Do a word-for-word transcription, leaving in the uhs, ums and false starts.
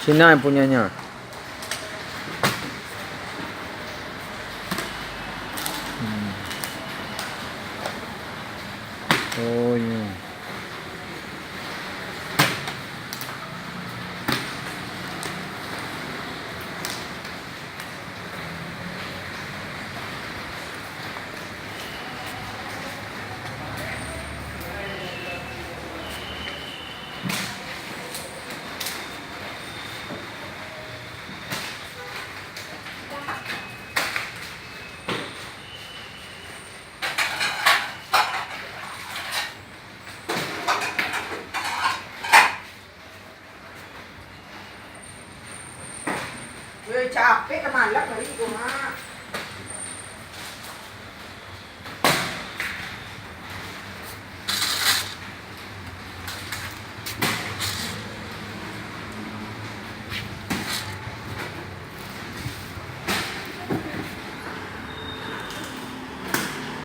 Cina yang punyanya. Hmm. Oh, iya. Weh, capek ka malam hari ko, Mak.